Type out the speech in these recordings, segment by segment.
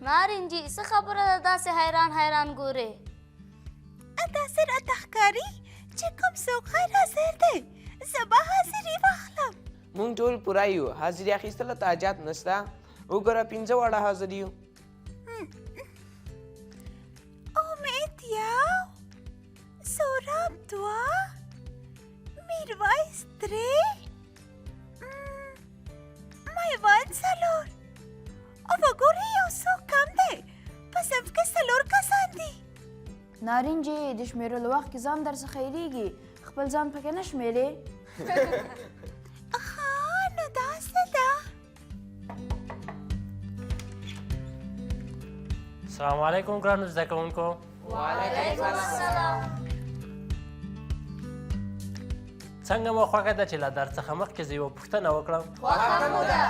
نارنجي، څه خبره ده داسې حیران حیران ګورې؟ داسې راته ښکاري چې کوم څوک غیر حاضر دی. زه به حاضري واخلم. مونږ ټول پوره یو، حاضري اخیستلو ته حاجت نشته. وګوره، پنځه واړه حاضر یو. امید یو، سوراب دوه، میرویس درې، میوند څلور. او وګورئ، یو څوک کم دی. په صف کې څلور کسان دي. نارنجي، د شمېرلو وخت کې ځان در څخه هېرېږي، خپل ځان پکې نه شمېرې؟ ښه، نو داسې ده. السلام علیکم ګرانو زده کوونکو. وعلیکم السلام. څنګه مو خوښه ده چې له درس څخه مخکې زه یوه پوښتنه وکړم؟ خوښه مو ده.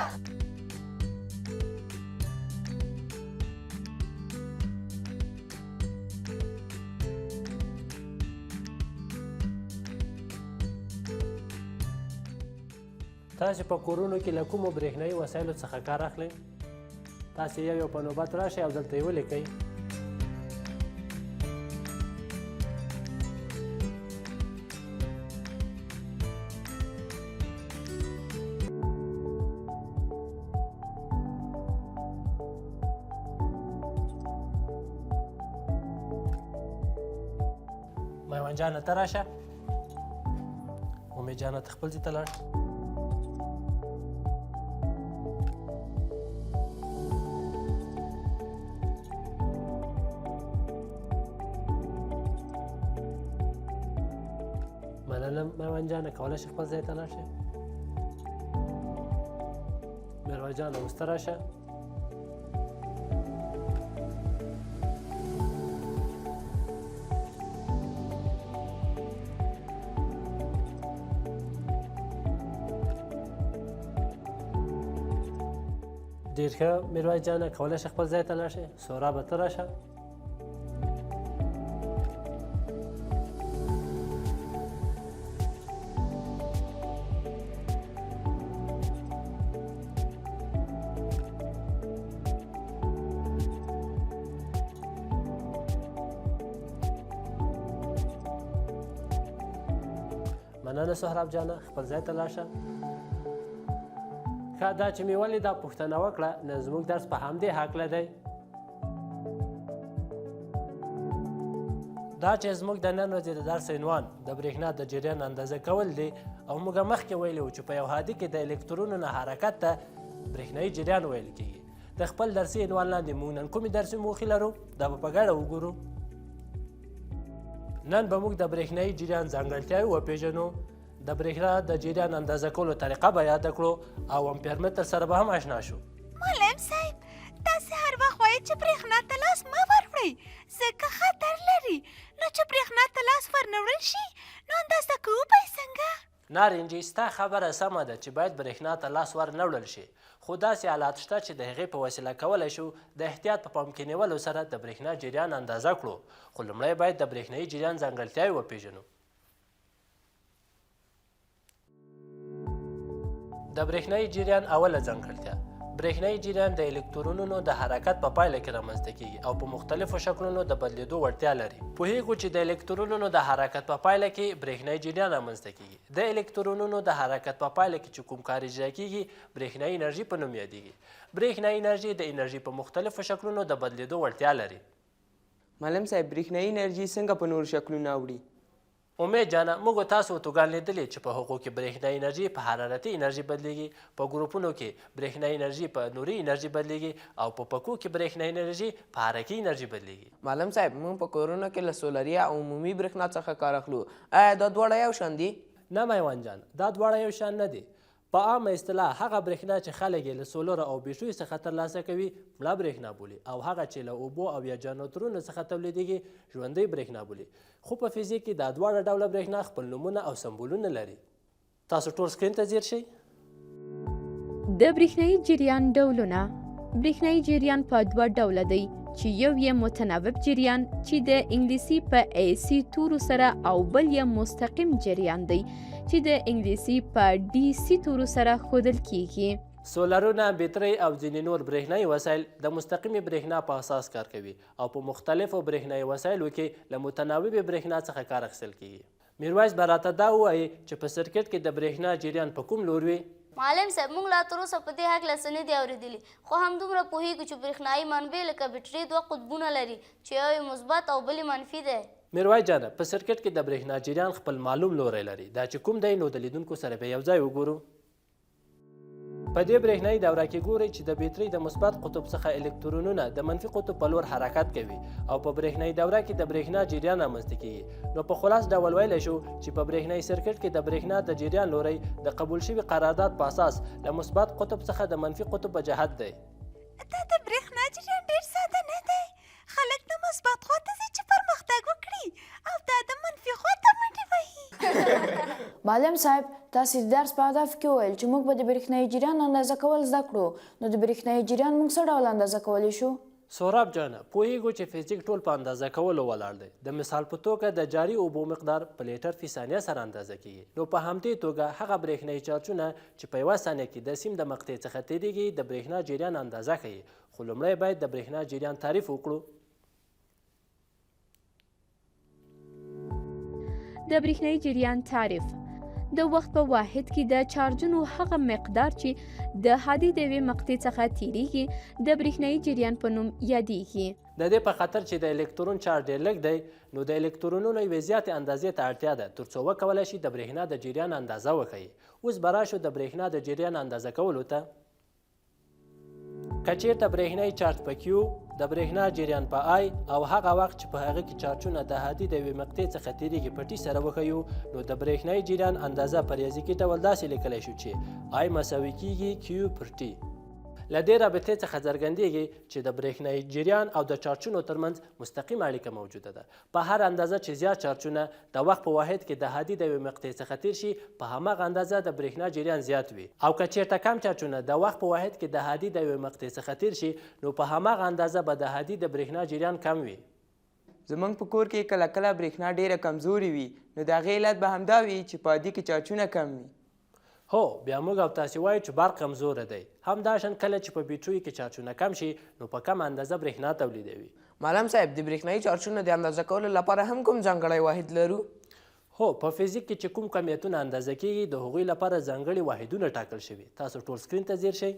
تاسو په کورونو کې له کومو برېښنايي وسایلو څخه کار اخلئ؟ تاسو یو یو په نوبت راشئ او دلته یې ولیکئ. میوند جانه، ته راشه. امید جانه، ته خپل ځای ته لاړ شه. مننه میوند جانه، کولی شې خپل ځای ته لاړ شې. میرویس جانه، اوس ته راشه. ډېر ښه میرویس جانه، کولی شې خپل ځای ته لاړ شې. سهرابه، ته راشه. مننه سهراب جانه، خپل ځای ته لاړ شه. ښه، دا چې مې ولې دا پوښتنه وکړه، نن زموږ درس په همدې هکله دی. دا چې زموږ د نن ورځې د درس عنوان د برېښنا د جریان اندازه کول دي، او موږ مخکې ویلي وو چې په یو هادي کې د الکترونونو حرکت ته برېښنايي جریان ویل کېږي. د خپل درسي عنوان لاندې موږ نن کومې درسي موخې لرو، دا به په ګډه وګورو. نن به موږ د برېښنايي جریان ځانګړتیاوې وپېژنو، د برېښنا د جریان اندازه کولو طریقه به یاده کړو او امپیر متر سره به هم آشنا شو. معلم صاحب، تاسې هر وخت وایئ چې برېښنا ته لاس مه وروړئ، ځکه خطر لري. نو چې برېښنا ته لاس ورنه وړل شي، نو اندازه کوو به یې څنګه؟ نارنجي، ستا خبره سمه ده چې باید برېښنا ته لاس ور نه وړل شي، خو داسې آلات شته چې د هغې په وسیله کولی شو د احتیاط په پام کې نیولو سره د برېښنا جریان اندازه کړو. خو لومړی باید د برېښنايي جریان ځانګړتیاوې وپېژنو. د برېښنايي جریان اوله ځانګړتیا: برېښنايي جریان د الکترونونو د حرکت په پایله کې رامنځته کېږي او په مختلفو شکلونو د بدلېدو وړتیا لري. پوهېږو چې د الکترونونو د حرکت په پایله کې برېښنايي جریان رامنځته کېږي. د الکترونونو د حرکت په پایله کې چې کوم کار اجرا کېږي، برېښنايي انرژي په نوم یادېږي. برېښنايي انرژي د انرژي په مختلفو شکلونو د بدلېدو وړتیا لري. معلم صاحب، برېښنايي انرژي څنګه په نورو شکلونو اوړي؟ امید جانه، موږ تاسو اتوګان لیدلي چې په هغو کې برېښنايي انرژي په حرارتي انرژي بدلېږي، په ګروپونو کې برېښنايي انرژي په نوري انرژي بدلېږي او په پکو کې برېښنايي انرژي په حرکي انرژي بدلېږي. معلم صاحب، موږ په کورونو کې له سولري او عمومي برېښنا څخه کار اخلو، ایا دا دواړه یو شان دي؟ نه میوند جان، دا دواړه یو شان نه دي. په عامه اصطلاح هغه برېښنا چې خلک یې له سولرو او بیټریو څخه ترلاسه کوي، مړه برېښنا بولي او هغه چې له اوبو او یا جنراتورونو څخه تولیدېږي، ژوندۍ برېښنا بولي. خو په فزیک کې دا دواړه ډوله برېښنا خپل نومونه او سمبولونه لري. تاسو ټول سکرین ته ځیر شئ. د برېښنايي جریان ډولونه. برېښنايي جریان په دوه ډوله دی، چې یو یې متناوب جریان چې د انګلیسي په AC تورو سره او بل یې مستقیم جریان دی چې د انګلیسي په DC تورو سره ښودل کیږي. سولرونه، بیترۍ او ځینې نور برېښنايي وسایل د مستقیمې برېښنا په اساس کار کوي او په مختلفو برېښنايي وسایلو کې له متناوبې برېښنا څخه کار اخیستل کېږي. میرویس به راته دا ووایي چې په سرکټ کې د برېښنا جریان په کوم لور وي؟ معلم صاحب، موږ لا تر اوسه په دې هکله څه نه دي اورېدلي، خو همدومره پوهېږو چې برېښنايي منبع لکه بیټري دوه قطبونه لري چې یو یې مثبت او بل یې منفي دی. میرویس جانه، په سرکټ کې د برېښنا جریان خپل معلوم لوری لري، دا چې کوم دی نو د لیدونکو سره به یو ځای وګورو. په دې برېښنايي دوره کې ګورئ چې د بیترۍ د مثبت قطب څخه الکترونونه د منفي قطب په لور حرکت کوي او په برېښنايي دوره کې د برېښنا جریان رامنځته کېږي. نو په خلاص ډول ویلی شو چې په برېښنايي سرکټ کې د برېښنا د جریان لوری د قبول شوي قرارداد په اساس له مثبت قطب څخه د منفي قطب په جهت دی. دا د برېښنا جریان ډېر ساده نه دی. خلک د مثبت خوا ته ځي چې پرمختګ وکړي او دا د منفي خوا ته منډې وهي. معلم صاحب، تاسې د درس په هدف کې وویل چې موږ به د برېښنايي جریان اندازه کول زده کړو، نو د برېښنايي جریان موږ څه ډول اندازه کولی شو؟ سهراب جانه، پوهېږو چې فزیک ټول په اندازه کولو ولاړ دی. د مثال په توګه د جاري اوبو مقدار په لیټر فی ثانیه سره اندازه کېږي. نو په همدې توګه هغه برېښنايي چارجونه چې په یوه ثانیه کې د سیم د مقطع څخه تېرېږي د برېښنا جریان اندازه ښيي. خو لومړی باید د برېښنا جریان تعریف وکړو. د برېښنايي جریان تعریف: د وخت په واحد کې د چارجونو هغه مقدار چې د هادي د یوې مقطع څخه تیریږي د برېښنايي جریان په نوم یادیږي. د دې په خاطر چې د الکترون چارج ډېر لږ دی نو د الکترونونو یوې زیاتې اندازې ته اړتیا ده ترڅو وکولای شي د برېښنا د جریان اندازه وښيي. اوس به راشو د برېښنا د جریان اندازه کولو ته. که چیرته برېښنايي چارج په کیو، د برېښنا جریان په آی او هغه وخت چې په هغه کې چارجونه د هادي د یوې مقطع څخه تیریږي په ټي سره وښیو نو د برېښنايي جریان اندازه په ریاضیکي ډول داسې لیکلی شو چې آی مساوي کیږي کیو پر ټي. له دې رابطې څخه څرګندیږي چې د برېښنايي جریان او د چارجونو ترمنځ مستقیمه اړیکه موجوده ده. په هره اندازه چې زیات چارجونه د وخت په واحد کې د هادي د یوې مقطع څخه تیر شي په هماغه اندازه د برېښنا جریان زیات وي او که چیرته کم چارجونه د وخت په واحد کې د هادي د یوې مقطع څخه تیر شي نو په هماغه اندازه به د هادي د برېښنا جریان کم وي. زموږ په کور کې کله کله برېښنا ډېره کمزورې وي نو د هغې علت به همدا وي چې په هادي کې چارجونه کم وي. هو، بیا موږ او تاسې وایو چې برق کمزوری دی. همداشان کله چې په بیټریو کې چارجونه کم شي نو په کمه اندازه برېښنا تولیدوي. معلم صاحب، د برېښنايي چارجونو د اندازه کولو لپاره هم کوم ځانګړی واحد لرو؟ هو، په فزیک کې چې کوم کمیتونه اندازه کېږي د هغوی لپاره ځانګړي واحدونه ټاکل شوي. تاسو ټول سکرین ته ځیر شئ.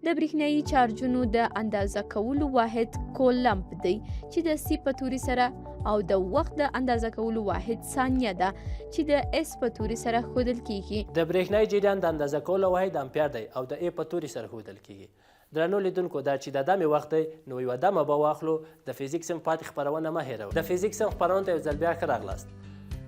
د برېښنايي چارجونو د اندازه کولو واحد کولمب دی چې د سی په توري سره او د وخت د اندازه کولو واحد ثانیه ده چې د اس په توري سره ښودل کیږي. د برېښنايي جریان د اندازه کولو واحد امپیر دی او د ای په توري سره ښودل کیږي. درنو لیدونکو دا چې د دمې وخت دی نو یوه دمه به واخلو. د فزیک صنف پاتې خپرونه مه هېروئ. د فزیک صنف خپرونې ته یو ځل بیا ښه راغلاست.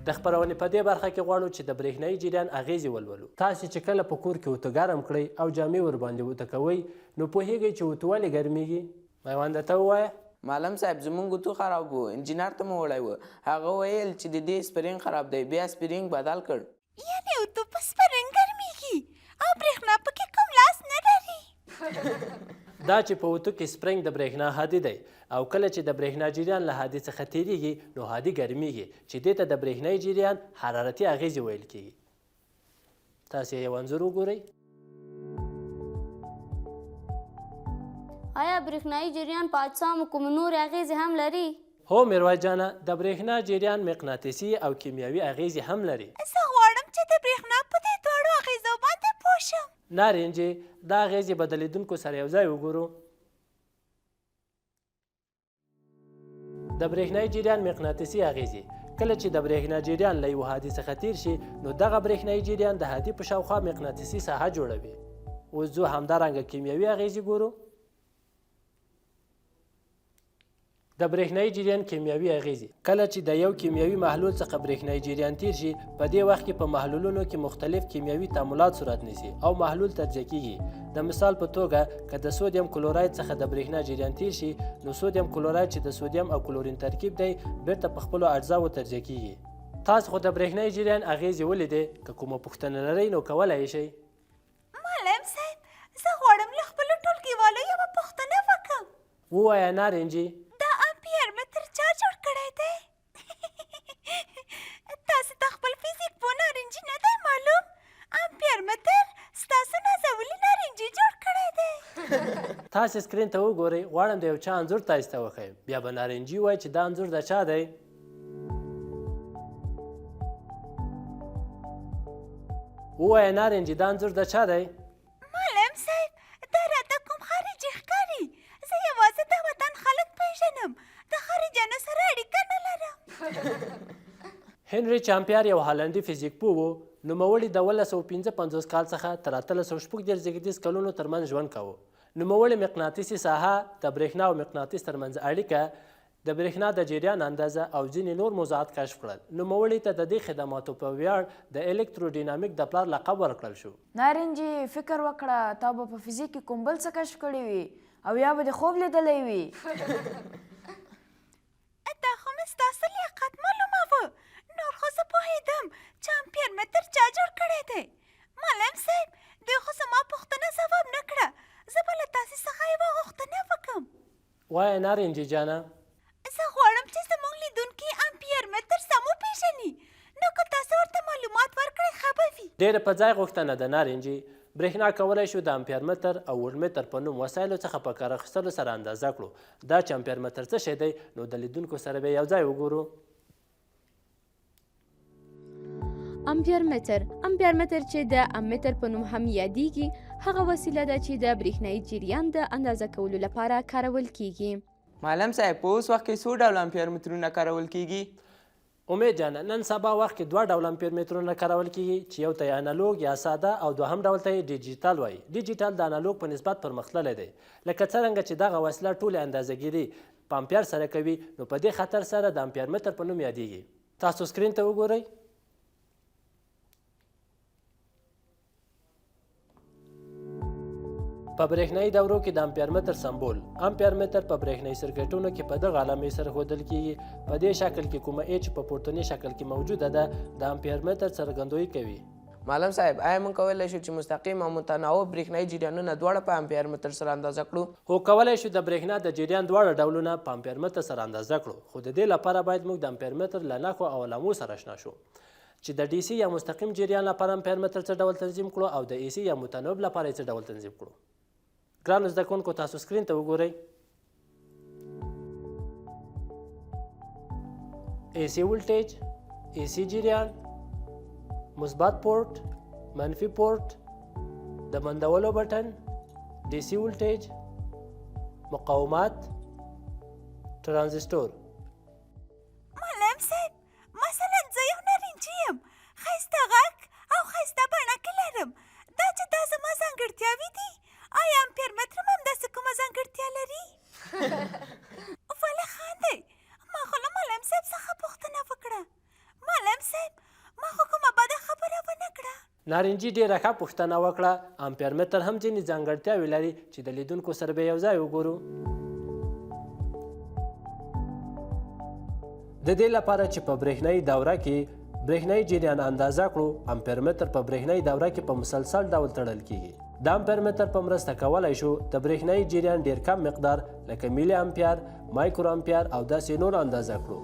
د خپرونې په دې برخه کې غواړو چې د برېښنايي جریان اغېزې ولولو. تاسې چې کله په کور کې اوتو ګرم کړئ او جامې ورباندې اوتو کوئ نو پوهېږئ چې اوتو ولې ګرمېږي؟ میونده ته ووایه. معلم صاحب، زموږ اوتو خراب و، انجینر ته مو وړی و، هغه ویل چې د دې سپرینګ خراب دی، بیا سپرینګ بدل کړ. یعنې اوتو په سپرنګ ګرمېږي او برېښنا پکې کوم لاس نه لري. دا چې په اوتو کې سپرنګ د برېښنا هادي دی او کله چې د برېښنا جریان له هادي څخه تېرېږي نو هادي ګرمېږي چې دې ته د برېښنايي جریان حرارتي اغېزې ویل کېږي. تاسې یو انځور وګورئ. آیا برېښنايي جریان په اجسامو کومې نورې اغېزې هم لري؟ هو میرویس جانه، د برېښنا جریان مقناطیسي او کیمیاوي اغېزې هم لري. زه غواړم چې د برېښنا په دې دواړو اغېزو باندې پوه شم. نارنجي، دا اغېزې به د لیدونکو سره یو ځای وګورو. د برېښنايي جریان مقناطیسي اغېزې: کله چې د برېښنا جریان له یوه هادي څخه تېر شي نو دغه برېښنايي جریان د هادي په شاوخوا مقناطیسي ساحه جوړوي. اوس ځو همدارنګه کیمیاوي اغېزې ګورو. د برېښنايي جریان کیمیاوي اغېزې: کله چې د یو کیمیاوي محلول څخه برېښنايي جریان تیر شي په دې وخت کې په محلولونو کې مختلف کیمیاوي تعاملات صورت نیسي او محلول تجزیه کیږي. د مثال په توګه که د سودیم کلوراید څخه د برېښنا جریان تیر شي نو سودیم کلوراید چې د سودیم او کلورین ترکیب دی بیرته په خپلو اجزاوو تجزیه کیږي. تاسو خو د برېښنايي جریان اغېزې ولیدې، که کومه پوښتنه لرئ نو کولای یې شئ. معلم صاحب، زه غواړم له خپلو ټولګیوالو یوه پوښتنه وکړم. ووایه نارنجي. دا امپیر متر چا جوړ کړی دی؟ تاسو ته خپل فزیک پوه نارنجي نه دی معلوم؟ امپیر متر ستاسو نظر تاسې سکرین ته وګورئ، غواړم د یو چا انځور تاسې ته وښیم، بیا به نارنجي ووایي چې دا انځور د چا دی؟ ووایه نارنجي، دا انځور د چا دی؟ معلم صاحب، دا راته کوم خارجي ښکاري. زه یوازې د وطن خلک پېژنم، د خارجیانو سره اړیکه نه لرم. هنري چامپیر یو هالنډي فزیک پوه و. نوموړي د 1755 کال څخه تر 1836 زېږدیز کلونو ترمنځ ژوند کاوه. نوموړي مقناطیسي ساحه، د برېښنا او مقناطیس ترمنځ اړیکه، د برېښنا د جریان اندازه او ځینې نور موضوعات کشف کړل. نوموړي ته د دې خدماتو په ویاړ د الکتروډینامیک د پلار لقب ورکړل شو. نارنجي، فکر وکړه، تا به په فزیک کې کوم بل څه کشف کړي وي او یا به دې خوب لیدلی وي. دا خو مې ستاسو لیاقت معلوماوه، نور خو زه پوهېدم چې امپیر متر چا جوړ کړی دی. معلم صاحب، دوی خو زما پوښتنه ځواب نه کړه، زه به له تاسې څخه یوه غوښتنه وکړم. وایه نارنجي جانه. زه غواړم چې زموږ لیدونکي امپیر متر سم وپېژني، نو که تاسو ورته معلومات ورکړئ ښه به وي. ډېره په ځای غوښتنه ده نارنجي. برېښنا کولای شو د امپیر متر او ولټ متر په نوم وسایلو څخه په کار اخیستلو سره اندازه کړو. دا چې امپیر متر څه شی دی، نو د لیدونکو سره به یو ځای وګورو. امپیر متر. امپیر متر چې د امتر په نوم هم یادیږي، هغه وسیله ده چې د برېښنايي جریان د اندازه کولو لپاره کارول کیږي. معلم صاحب، په اوس وخت کې څو ډوله امپیر مترونه کارول کیږي؟ امید جانه، نن سبا وخت کې دوه ډوله امپیر مترونه کارول کیږي چې یو ته یې انالوګ یا ساده او دوهم ډول ته یې ډیجیټل وایي. ډیجیټل د انالوګ په نسبت پرمختللی دی. لکه څرنګه چې دغه وسیله ټولې اندازه ګیري په امپیر سره کوي، نو په دې خاطر سره د امپیر متر په نوم یادیږي. تاسو سکرین ته وګورئ. په برېښنايي دورو کې د امپیر متر سمبول. امپیر متر په برېښنايي سرکټونو کې په دغه علامې سره ښودل کیږي. په دې شکل کې کومه ای چې په پورتني شکل کې موجوده ده، د امپیر متر څرګندویي کوي. معلم صاحب، آیا موږ کولی شو چې مستقیم او متناوب برېښنايي جریانونه دواړه په امپیر متر سره اندازه کړو؟ هو، کولی شو د برېښنا د جریان دواړه ډولونه په امپیر متر سره اندازه کړو، خو د دې لپاره باید موږ د امپیر متر له نښو او علامو سره اشنا شو چې د ډي سي یا مستقیم جریان لپاره امپیر متر څه ډول تنظیم کړو او د ای سي یا متناوب لپاره یې څه ډول تنظیم کړو. ګرانو زده کوونکو، تاسو سکرین ته وګورئ. ای سي ولټیج، ای سي جریان، مثبت پورټ، منفي پورټ، د بندولو بټن، ډي سي ولټیج، مقاومت، ترانزیستور. معلم صاحب، مثلا زه یو نارنجي یم، ښایسته غږ او ښایسته بڼکې لرم. دا چې دا زما ځانګړتیاوې دي، آیا امپیر متر هم همداسې کومه ځانګړتیا لري؟ ولې خاندئ؟ ما خو له معلم صاحب څخه پوښتنه وکړه. معلم صاحب، ما خو کومه بده خبره ونه کړه. نارنجي ډېره ښه پوښتنه وکړه. امپیر متر هم ځینې ځانګړتیاوې لري چې د لیدونکو سره به یو ځای وګورو. د دې لپاره چې په برېښنايي دوره کې برېښنايي جریان اندازه کړو، امپیر متر په برېښنايي دوره کې په مسلسل ډول تړل کیږي. د امپیر متر په مرسته کولای شو د برېښنايي جریان ډېر کم مقدار لکه میلي امپیر، مایکرو امپیر او داسې نور اندازه کړو.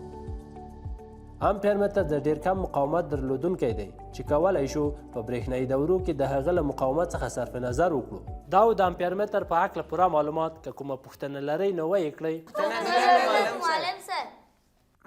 امپیر متر د ډېر کم مقاومت درلودونکی دی چې کولای شو په برېښنايي دورو کې د هغه له مقاومت څخه صرف نظر وکړو. دا و د امپیر متر په هکله پوره معلومات. که کومه پوښتنه لرئ نو ویې کړئ. معلم صاحب.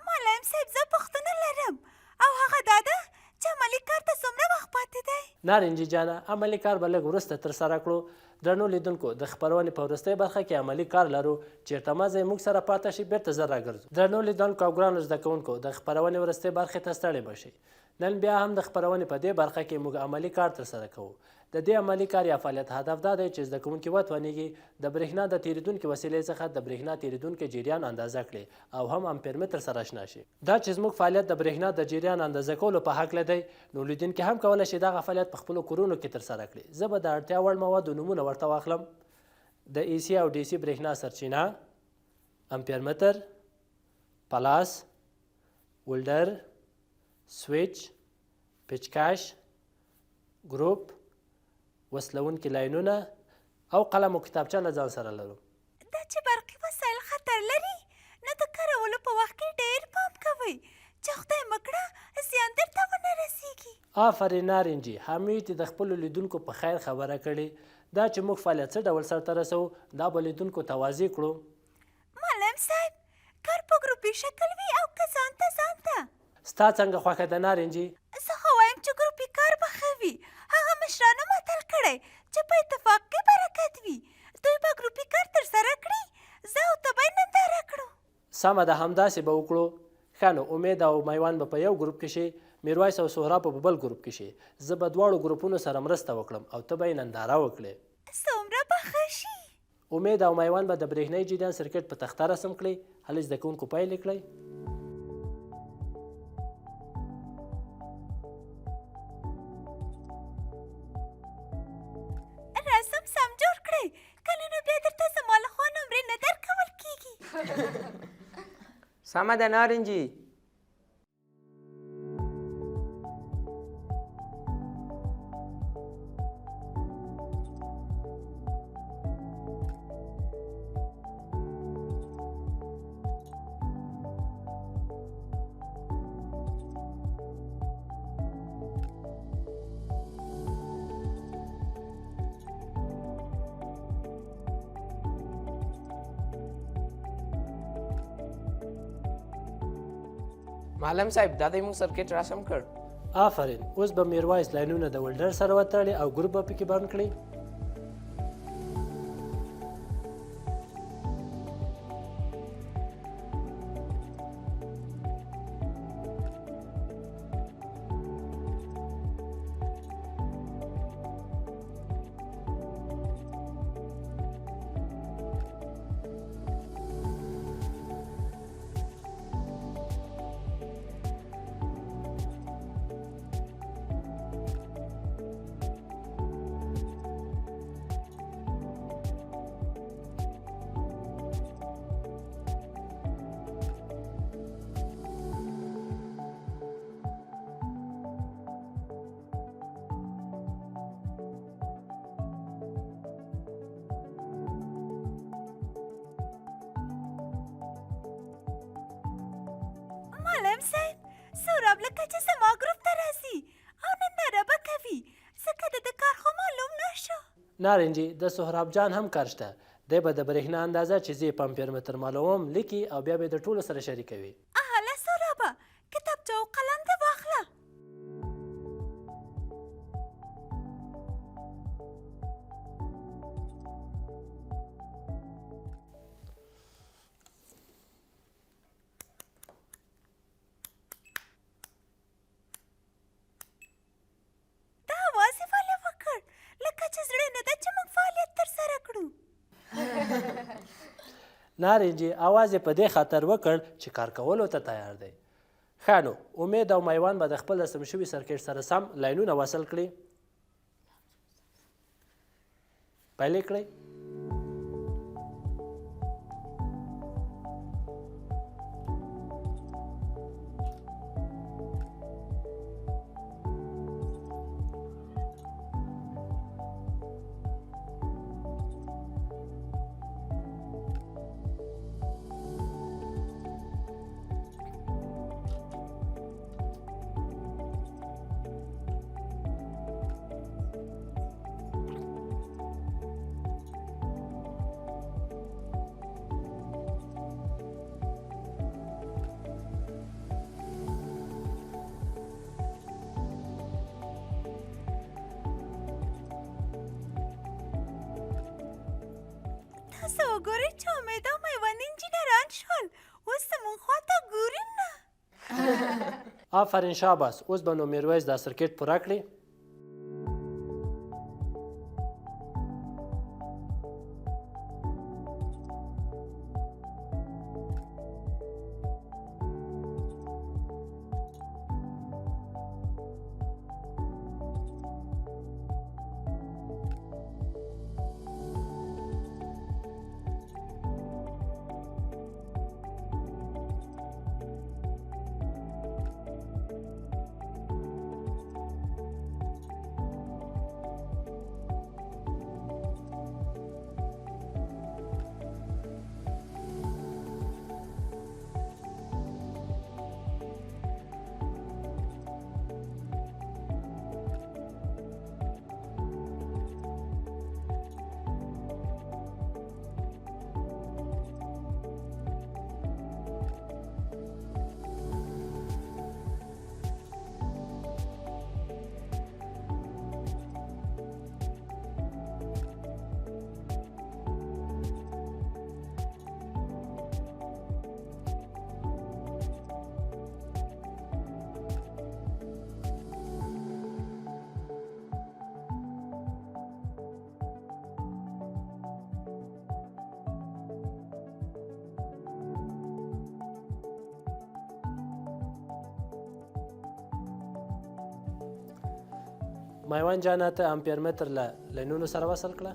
معلم صاحب، زه پوښتنه لرم او هغه دا ده چې عملي کار ته څومره وخت پاتې دی؟ نارنجي جانه، عملي کار به لږ وروسته ترسره کړو. درنو لیدونکو، د خپرونې په وروستۍ برخه کې عملي کار لرو، چېرته مه ځئ، موږ سره پاته شئ، بېرته زر راګرځو. درنو لیدونکو او ګرانو زده کوونکو، د خپرونې وروستۍ برخې ته ستړي مه شئ. نن بیا هم د خپرونې په دې برخه کې موږ عملي کار ترسره کوو. د دې عملي کار یا فعالیت هدف دا دی چې زده کوونکي وتوانیږي د برېښنا د تېرېدونکې وسیلې څخه د برېښنا تېرېدونکی جریان اندازه کړي او هم امپیر متر سره اشنا شي. دا چې زموږ فعالیت د برېښنا د جریان اندازه کولو په هکله دی، نو لیدونکي هم کولی شي دغه فعالیت په خپلو کورونو کې ترسره کړي. زه به د اړتیا وړ موادو نومونه ورته واخلم. د ای سي او ډي سي برېښنا سرچینه، امپیر متر، پلاس، ولډر، سویچ، پیچکش، ګروپ، وصلوونکي لاینونه او قلم او کتابچه له ځان سره لرو. دا چې برقي وسایل خطر لري، نو د کارولو په وخت کې ډېر پام کوئ چې خدای مه کړه زیان درته ونه رسېږي. آفرین نارنجي، همیش دې د خپلو لیدونکو په خیر خبره کړې. دا چې موږ فعالیت څه ډول سرته رسوو، دا به لیدونکو ته واضح کړو. معلم صاحب، کار په ګروپي شکل وي او که ځانته ځانته؟ ستا څنګه خوښه ده نارنجي؟ زه خو وایم چې ګروپي کار به ښه وي. هغه مشرانو متل کړی چې په اتفاق کې برکت وي. دوی به ګروپي کار ترسره کړي، زه او ته به یې ننداره کړو. سمه ده، همداسې به وکړو. ښه نو امید او میوند به په یو ګروپ کې شي، میرویس او سهراب به په بل ګروپ کې شي. زه به دواړو ګروپونو سره مرسته وکړم او ته به یې ننداره وکړې. څومره به ښه شي. امید او میوند به د برېښنايي جریان سرکټ په تخته رسم کړي. هلئ زده کوونکو پیل یې کړئ. رسم سم جوړ کړئ، که نه نو بیا درته زما له خوا نمرې نه درکول کېږي. سمه ده نارنجي. معلم صاحب، دا دی موږ سرکټ رسم کړ. آفرین، اوس به میرویس لاینونه د ولډر سره وتړي او ګروپ به پکې بند کړي. معلم صاحب، سهراب لکه چې زما ګروپ ته راځي او ننداره به کوي، ځکه د ده کار خو معلوم نه شو. نارنجي، د سهراب جان هم کار شته. دی به د برېښنا اندازه چې زه یې په امپیر متر معلوموم لیکي او بیا به یې د ټولو سره شریکوي. هله سهرابه، کتابچه او قلم دې واخله. دا اواز یې ولې وکړ؟ لکه چې زړه نه ده چې موږ فعالیت ترسره کړو. نارنجي، اواز یې په دې خاطر وکړ چې کار کولو ته تیار دی. ښه نو امید او میوند به د خپل رسم شوي سرکټ سره سم لاینونه وصل کړي. پیل یې کړئ. تاسو وګورئ چې امید او میوند انجینران شول، اوس زموږ خواته ګوري نه. آفرین، شاباس. اوس به نو میرویس دا سرکټ پوره کړي. میوند جانه ته امپیر متر له لینونو سره وصل کړه.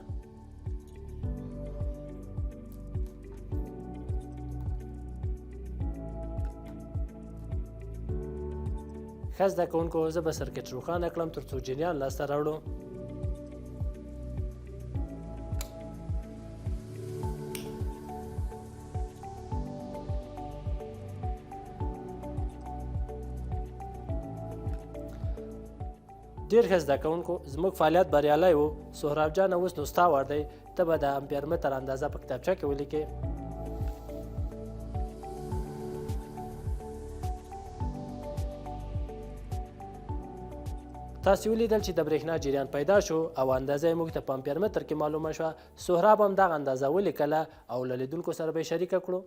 ښه زده کوونکو، زه به سرکټ روښانه کړم تر څو جریان لاسته راوړو. ډېر ښه زده کوونکو، زموږ فعالیت بریالی و. سهراب جانه اوس نو ستا وار دی، ته به د امپیر متر اندازه په کتابچه کې ولیکې. تاسو ولیدل چې د برېښنا جریان پیدا شو او اندازه یې موږ ته په امپیر متر کې معلومه شوه. سهراب هم دغه اندازه ولیکله او له لیدونکو سره به یې شریکه کړو.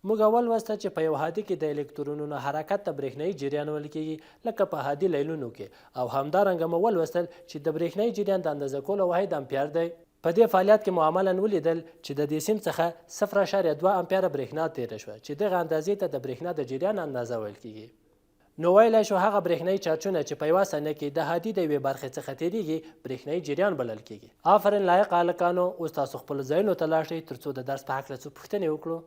موږ اول ولوسته چې په یو هادي کې د الکترونونو حرکت ته برېښنايي جریان ویل کېږي، لکه په هادي لیلونو کې، او همدارنګه مو ولوستل چې د برېښنايي جریان د اندازه کولو واحد امپیر دی. په دې فعالیت کې مو عملاً ولیدل چې د دې سیم څخه 0.2 امپیره برېښنا تېره شوه چې دغه اندازې ته د برېښنا د جریان اندازه ویل کېږي. نو ویلای شو هغه برېښنايي چارجونه چې په یوه ثانیه کې د هادي د یوې برخې څخه تېرېږي برېښنايي جریان بلل کېږي. آفرین لایقه هلکانو، اوس تاسو خپلو ځایونو ته لاړ شئ تر څو د درس په هکله څو پوښتنې وکړو.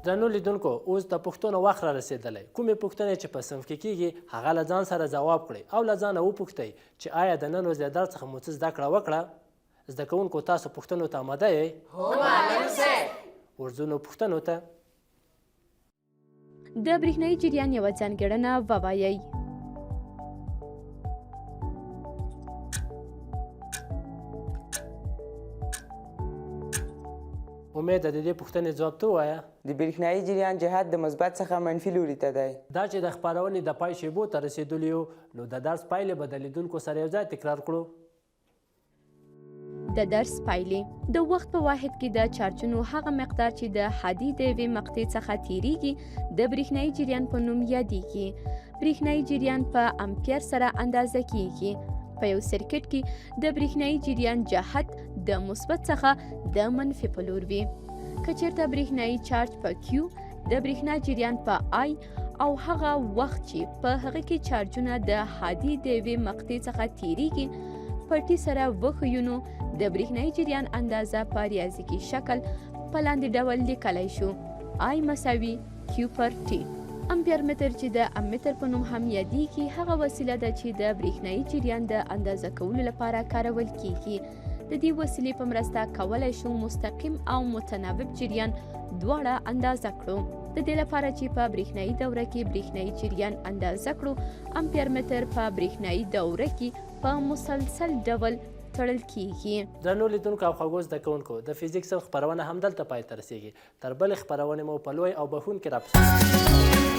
درنو لیدونکو، اوس د پوښتنو وخت را رسېدلی. کومې پوښتنې چې په صنف کې کېږي هغه له ځان سره ځواب کړئ او له ځانه وپوښتئ چې آیا د نن ورځې له درس څخه مو څه زده کړه وکړه؟ زده کوونکو تاسو پوښتنو ته آماده یئ؟ هو معلم صاحب. ورځو نو پوښتنو ته. د برېښنايي جریان یوه ځانګړنه ووایئ. امیده د دې پوښتنې ځواب ته ووایه. د برېښنايي جریان جهت د مثبت څخه منفي لوري ته دی. دا چې د خپرونې د پای شېبو ته رسېدلي یو، نو د درس پایلې به د لیدونکو سره یو ځای تکرار کړو. د درس پایلې: د وخت په واحد کې د چارجونو هغه مقدار چې د هادي د یوې مقطع څخه تیریږي د برېښنايي جریان په نوم یادیږي. برېښنايي جریان په امپیر سره اندازه کیږي. په یو سرکټ کې د برېښنايي جریان جهت د مثبت څخه د منفي په لور وي. که چېرته برېښنايي چارج په کیو، د برېښنا جریان په آی او هغه وخت چې په هغه کې چارجونه د هادي د یوې مقطع څخه تیریږي په ټي سره وښیو نو د برېښنايي جریان اندازه په ریاضیکي شکل په لاندې ډول لیکلی شو: آی مساوي کیو پر ټي. امپیر متر چې د امتر په نوم هم یادیږي هغه وسیله ده چې د برېښنايي جریان د اندازه کولو لپاره کارول کیږي. د دې وسیلې په مرسته کولای شو مستقیم او متناوب جریان دواړه اندازه کړو. د دې لپاره چې په برېښنايي دوره کې برېښنايي جریان اندازه کړو، امپیر متر په برېښنايي دوره کې په مسلسل ډول تړل کیږي. درنو لیدونکو او خوږو زده کوونکو، د فزیک صنف خپرونه همدلته پای ته رسیږي. تر بلې خپرونې مو په لوی او بښونکي رب.